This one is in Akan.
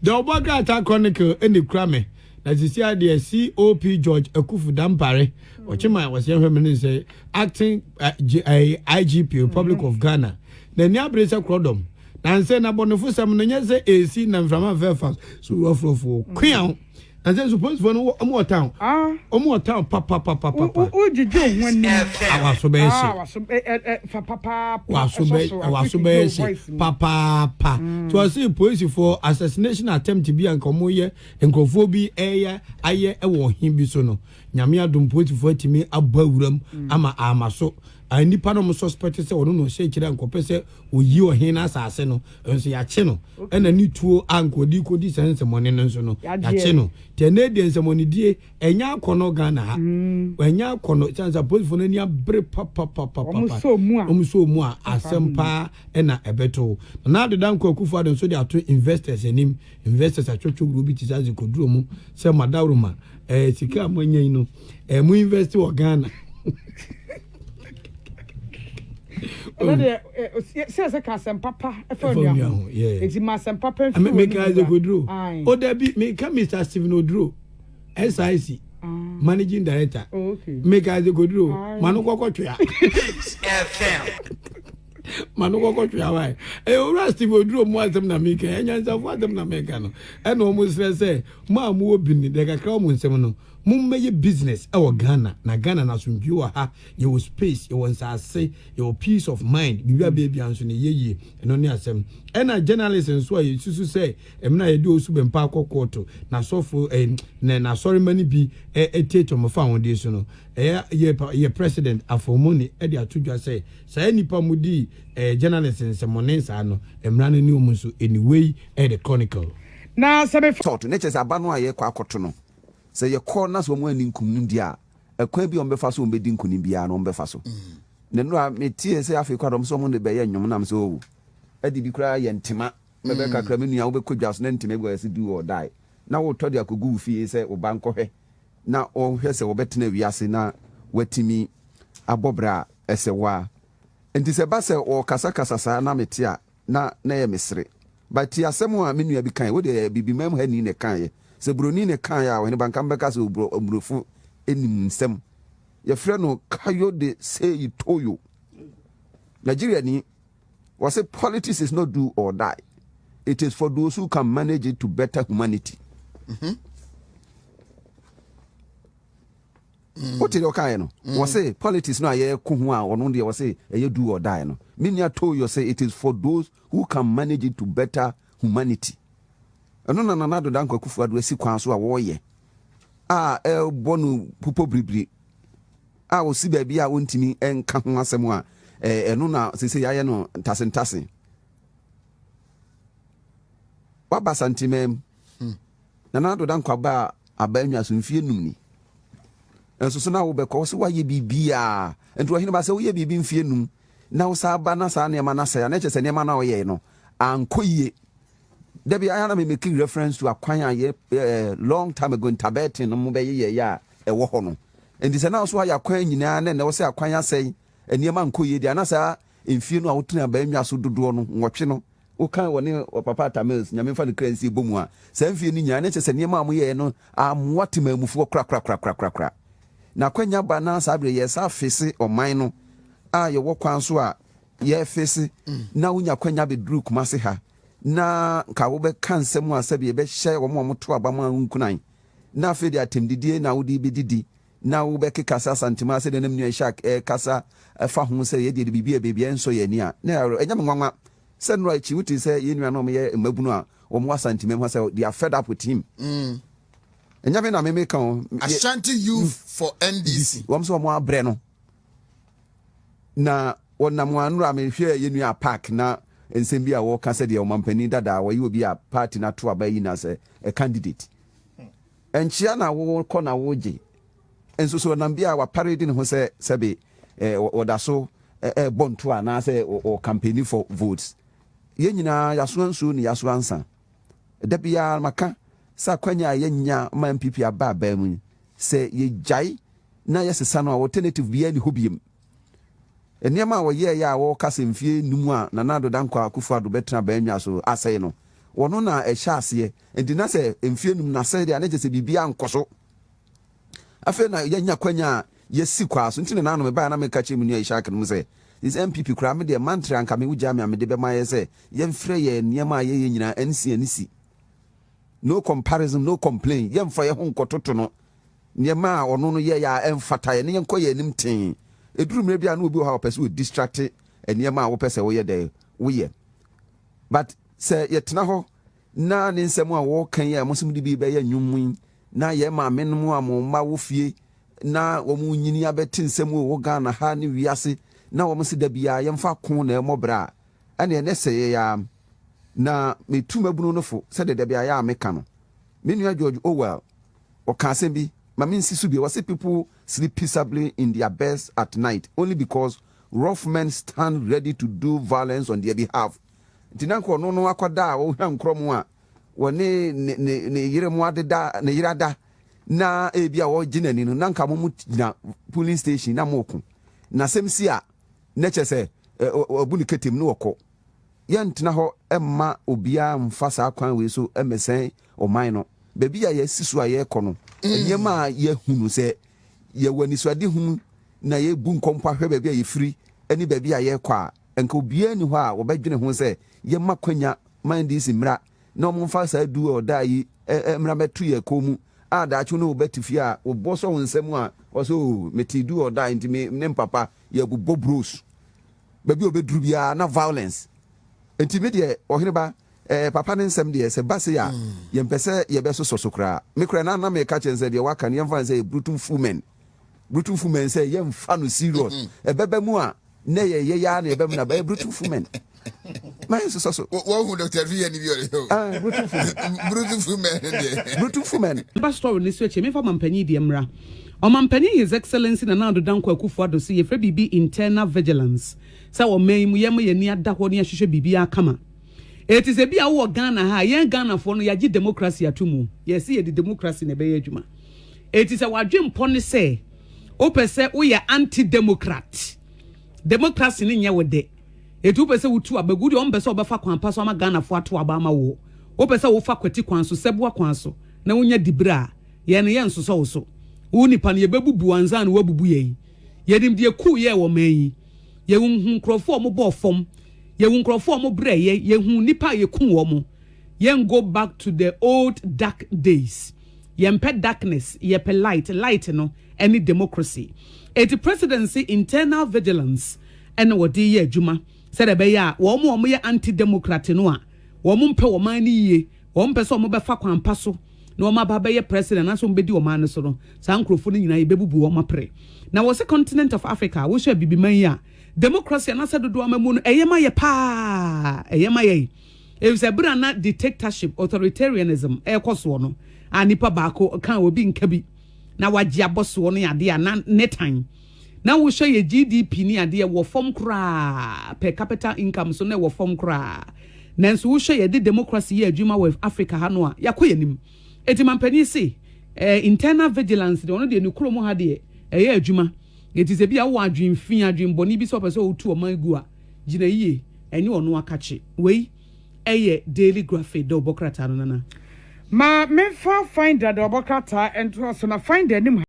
The Ɔbɔ Krataa Chronicle ɛna ekura me na sisi adeɛ COP George Akufu Dampare ɔkyema wɔsɛ hwɛ me ne sɛ acting IGP Republic of Ghana na ani abere sɛ korɔdɔm na nsɛ na bɔnefo sɛm no nyɛ sɛ esi na mframa fɛfa so wɔforɔfo kua ho na sɛ nso polisifoɔ no wɔn wɔ town wɔn wɔ town papapapapa. Wogyegye wo ho anim. Awaso bɛyɛ hye. Waso ɛ fa papaapa. Waso bɛ waso bɛyɛ hye papaapa. Tí wɔn sɛ polisifoɔ assassination attempt bi a nka wɔn yɛ nkurɔfoɔ bi ɛyɛ ayɛ ɛwɔ ɔhen bi so no, Nyame adom, polisifoɔ atumi abɔ awuram ama ama so nipa no mo suspect sɛ ɔno na ɔhyɛ akyire a nkɔpɛ sɛ oyi ɔhen n'asase no nso, yɛakye no, ɛna ne tuo a nkɔdi kɔdi sɛ nsɛmɔne no nso no, yɛakye no. Tɛ ne deɛ nsɛmɔnedie ɛnyɛ akɔnɔ Ghana ha, ɛnyɛ akɔnɔ kyɛn sɛ polisifoɔ no ani abere papapapapa. Wɔn so mu a. Wɔn so mu a, asɛm paa ɛna ɛbɛto. Na Addo Dankwa Akufo Addo nso de ato investors anim, investors atwotwo wuro bi te sɛ adze koduro mu sɛ madaworoma sika a mo anya yi no, mo invest wɔ Ghana. Ɛnɛ deɛ sɛ ka asɛm papa ɛfa nua ho, eti ma asɛm papa nfi wɔ meka adze koduro o dabi, meka Mr Stephen Oduro, SIC managing director. Meka adze koduro ma no kɔkɔ twea, ma no kɔkɔ twea wa. Ɛyɛ owura Steve Oduro mu asɛm na meka, ɛnyansafo asɛm na meka no. Ɛna wɔn srɛ sɛ mo a mowɔ bi ne deɛ kakra wɔn nsɛm no, mommɛyɛ business ɛwɔ Ghana, na Ghana na asomdwe wɔ ha, yɛwɔ space, yɛwɔ nsaase, yɛwɔ peace of mind, biribi a baabi nso ne yɛ yie. Ɛno ne asɛm. Ɛna journalist nso a yɛsusu sɛ ɛmuna yɛde Owusu Bempah akɔ kɔɔto na asɔfo na n'asɔrema no bi ɛtiatia wɔn fa ahodeɛ so no, ɛyɛ yɛ president afɔmoni ɛde ato dwa sɛ saa nipa mu di journalist nsɛmɔne saa no, mmara no ne wɔn nso. Anyway, ɛyɛ The Chronicle. Na sɛ mefa tɔɔto ne kyerɛ sɛ aba no a yɛkɔ akɔto no, sɛ yɛkɔ na sɛ wɔn ani nkunim di a, ɛkwan bi a wɔn bɛfa so wɔn bɛdi nkunim biara no, wɔn bɛfa so. Na nnura metie sɛ afei kora dɔm sɛ wɔn de bɛyɛ nnwom nam sɛ o ɛde bi koraa yɛ ntoma mɛbɛ kakra. Me nua, wobɛkɔ dwa so na ntoma bi wɔ yɛsɛ do or die na wotɔ de akɔgu wo fie sɛ wo ba nkɔhwɛ na ɔhwɛ sɛ wɔbɛtena wiase na watumi abɔ berɛ a ɛsɛ wo a. Nti sɛ ba sɛ ɔkasakasa saa na mete a na yɛ mesere, but ti asɛm a me nua bi kan wo deɛ, bibi mam ha ni ne kaeɛ sɛ buroni ne kaeɛ a, ɔhene banka mbɛka sɛ oburofo anim nsɛm. Yɛfrɛ no Kayode Seyi Toyo, Nigeria ni. Wɔsɛ politics is not do or die, it is for those who can manage it to better humanity. Wote deɛ ɔkaeɛ no? Wɔse politics no a yɛko ho a, ɔno deɛ wɔse ɛyɛ do or die no, me nua Toyo sɛ it is for those who can manage it to better humanity. Ɛno na Nana Addo Dankwa Akufo Addo asi kwan so a wɔreyɛ a ɛbɔ no pupɔ biribiri a ɔsi baabi a wɔntumi nka ho asɛm a ɛno na sese yɛayɛ no ntasentase. Waba Santemam mu, Nana Addo Dankwa ba aba anwa so mfie 5 ni nso so na wobɛkɔ wo sɛ woayɛ biribiaa. Nti ɔhene ba, sɛ woyɛ biribi mfie 5 na wo saa ba na saa nneɛma no asɛe a, na ɛkyɛ sɛ nneɛma no a woyɛe no ankɔ yie. Dabi ayɛ na me make reference to akwan a yɛ long time ago ntabɛɛten no mo bɛyɛ yɛyɛ a ɛwɔ hɔ no. Nti sɛ na wo so ayɛ akwan nyinaa na ɛnɛ wo sɛ akwan asɛe, nneɛma nkɔ yie deɛ, ana saa mfie no a wotena abaa so dodoɔ no 8 no woka wɔ ne papa Atta Mills, Nyame mfa no kra nsie, bɔ mu a, saa mfie no nyinaa ne kyɛ sɛ nneɛma a moyɛɛ no amoa temaamufoɔ korakorakorakorakora. Na akwanya ba na saa berɛ yɛsa afese ɔman no a yɛwɔ kwan so a yɛfese na wonya kwanya bɛduru Kumase ha na nka wobɛka nsɛm a sɛbi yɛbɛhyɛ wɔn a wɔto aba mu a nkunan, na afei de atɛmdidie na wode bɛdidi na wobɛkeka sɛ Asantema sɛdeɛ nam nua Ishak ɛkasa ɛfa ho sɛ yɛdeɛ de biribi a baabi a ɛnsɔ yɛn ani a, na ɛnyɛ me nwanwa sɛ nnora akyi wote sɛ yɛn nua no ɔmoyɛ mmabunu a wɔn wɔ Asantema mu sɛ they are fed up with him. Ɛnyɛ me na me meka o. Ashanti Youth for NDC. Wɔn sɛ wɔn abrɛ no na wɔnam wɔn anora. Mehwɛ yɛn nua Park na nsɛm bi a wɔka sɛ deɛ ɔmampanin dada a wɔyɛ obi a party no ato aba yi na sɛ a candidate nkyea na wɔkɔ na wɔgye nso so ɔnam bi a wapare di ne ho sɛ sɛbe wɔda so ɛbɔ nto anaasɛ wɔ campaign for votes. Yɛn nyinaa yɛasoa nsuo ne yɛasoa nsa. Da biara maka sɛ akwanya a yɛnya ma NPP aba abaa mu yi, sɛ yɛgyae na yɛsesa no a, alternative biara ni hɔ biem. Nneɛma a wɔyɛɛyɛ a wɔka sɛ mfie 5 a Nana Addo Dankwa Akufo Addo bɛtena abaa so asɛe no. Wɔno na ɛhyɛ aseɛ. Nti na sɛ mfie num na sɛ deɛ, ne kyɛ sɛ biribiara nkɔ so. Afei na yɛnya kwanya a yɛsi kwaa so. Nti na nanom ɛbaeɛ na meka kyerɛ me nua Ishak no mu sɛ, sɛ NPP koraa, me deɛ mantra anka me wogyaa me a, mede bɛma yɛ sɛ yɛmfrɛ yɛ nneɛma a yɛyɛ nyinaa NC ne C. No comparison, no complain. Yɛmfa yɛ ho nkɔtoto no. Nneɛma a ɔno no yɛyɛ a ɛmfata yɛ ne yɛnkɔ yɛ anim tee. Ɛduru mmerɛ bi a, na obi wɔ hɔ a ɔpɛ sɛ ɔdistract nneɛma a wopɛ sɛ woyɛ dɛ woyɛ. But sɛ yɛtena hɔ na ne nsɛm a wɔka yi a mo nso mode bi bɛyɛ nnwom yi, na yɛ maame no mu a mo mma wɔ fie na wɔn nyini abɛte nsɛm wɔ wɔ Ghana ha ne wiase na wɔn sɛ da biara yɛmfa ko na ɛmmɔ berɛ a, ɛne ɛnɛ sɛ yɛyɛ a na metu mabunu no fo sɛdeɛ da biara yɛ a meka no. Me nua George Orwell ɔka asɛm bi ma mensi so bio. Wɔse, "People sleep peaceably in their beds at night only because rough men stand ready to do violence on their behalf." Nti na nka ɔno no akɔda a ɔhwɛ nkorɔ mu a wɔne ne ne ne yere mu adeda, ne yere ada na ebi a wɔgye n'ani no, na nka mo mu gyina polling station na mo ko na asɛm si a, na kyerɛ sɛ ɔbu ne ketem ne wɔkɔ. Yɛntena hɔ mma obiara mfa saa kwan wei so mmɛsɛn ɔman no. Baabi a yɛsi so a yɛrekɔ no, nneɛma a yɛhunu sɛ yɛwɔ anisoade hunu na yɛbu nkɔmpo ahwɛ baabi a yɛfiri ne baabi a yɛrekɔ a, nka obiara ni hɔ a wɔbɛdwene ho sɛ yɛma kwanya ma NDC mmra na ɔmomfa saa du a ɔda yi mmra mɛto yɛ kɔn mu a, daakye no wɔbɛte fie a wɔbɔ sɔ wo nsɛm a ɔsɛ o mete du a ɔda nti me ne mpapa yɛbobɔ bros baabi a ɔbɛduru biara na violence. Nti me deɛ, ɔhene ba, papa ne nsɛm deɛ, sɛ ba se a yɛmpɛ sɛ yɛbɛsosɔ so koraa. Me koraa na meka kyerɛ sɛ deɛ waka no, yɛmfa no sɛ yɛ brutum fumen, brutum fumen, sɛ yɛmfa no serious. Ɛbɛbɛ mu a na yɛyɛ ya na yɛbɛ mu na bɛyɛ brutum fumen ma yɛnsosɔ so. Wɔhu Dr. Fi yɛ ni bi ɔde o. Ah, brutum fumen. Brutum fumen deɛ. Brutum fumen. Ba story ne so akyi, mefa ɔmampanyin deɛ mmra. Ɔmampanyin, His Excellency Nana Addo Dankwa Akufo-Addo, sɛ yɛfrɛ biribi internal vigilance, sɛ ɔman yi mu yɛma yɛni ada hɔ ne yɛahwehwɛ biribi akama. Ɛti sɛ bi a wowɔ Ghana ha, yɛn Ghanafoɔ no yɛagye democracy ato mu, yɛsi yɛde democracy na ɛbɛyɛ adwuma. Ɛti sɛ wadwe mpɔ ne sɛ wopɛ sɛ woyɛ anti-democrat, democracy ne nyɛ wo de, ɛti wopɛ sɛ wotu abagu deɛ, ɔmpɛ sɛ wobɛfa kwan pa so ama Ghanafoɔ ato aba ama wo, wopɛ sɛ wofa kwati kwan so, sɛboa kwan so na wonya dibere a, yɛn no yɛn nsosɔ wo so. Wo nipa no yɛbɛbubu ansa na woabubu yɛn. Yɛnim deɛ kuu yɛ wɔ man yi. Yɛhu nkurɔfoɔ a wɔbɔɔ fam, yɛhu nkurɔfoɔ a wɔbrɛ yɛ, yɛhu nipa a yɛku wɔn. Yɛn go back to the old dark days. Yɛmpɛ darkness, yɛpɛ light. Light no ɛne democracy. Eti presidency internal vigilance ɛna wɔde yɛ adwuma sɛdeɛ ɛbɛyɛ a wɔn a wɔyɛ anti-democrat no a wɔn mpɛ wɔn ani yie, wɔn mpɛ sɛ wɔn bɛfa kwan pa so na wɔn aba bɛyɛ president anaasɛ wɔn bɛdi wɔn ano so no, saa nkurɔfoɔ no nyinaa yɛbɛbubu wɔn apere. Na wɔsɛ continent of Africa, wohyɛ bibiman yi a, democracy anaasɛ dodoɔ ama mu no ɛyɛ ma yɛ paa, ɛyɛ ma yɛ, efisɛ bere a na dictatorship, authoritarianism ɛrekɔ soɔ no a, nipa baako kan obi nka bi na wagye abɔ soɔ no yɛ adeɛ a na ne tan na wohwɛ yɛ GDP ne adeɛ wɔ fam koraa, per capita income so na ɛwɔ fam koraa. Nanso wohwɛ yɛde democracy yɛ adwuma wɔ Africa ha no a, yɛakɔ yɛn anim. Eti mampanin se internal vigilance deɛ, ɔno deɛ ne kurom ha deɛ ɛyɛ adwuma. Eti sɛ bi a wowɔ adwenfi, adwenbɔne bi sɛ ɔpɛ sɛ ɔtu ɔman gu a, gyina yie ɛne ɔno akakye. Wei ɛyɛ Daily Graphic dɛ ɔbɔ krataa no nana. Ma memfa Finder de ɔbɔ krataa ntoa so na Finder anim.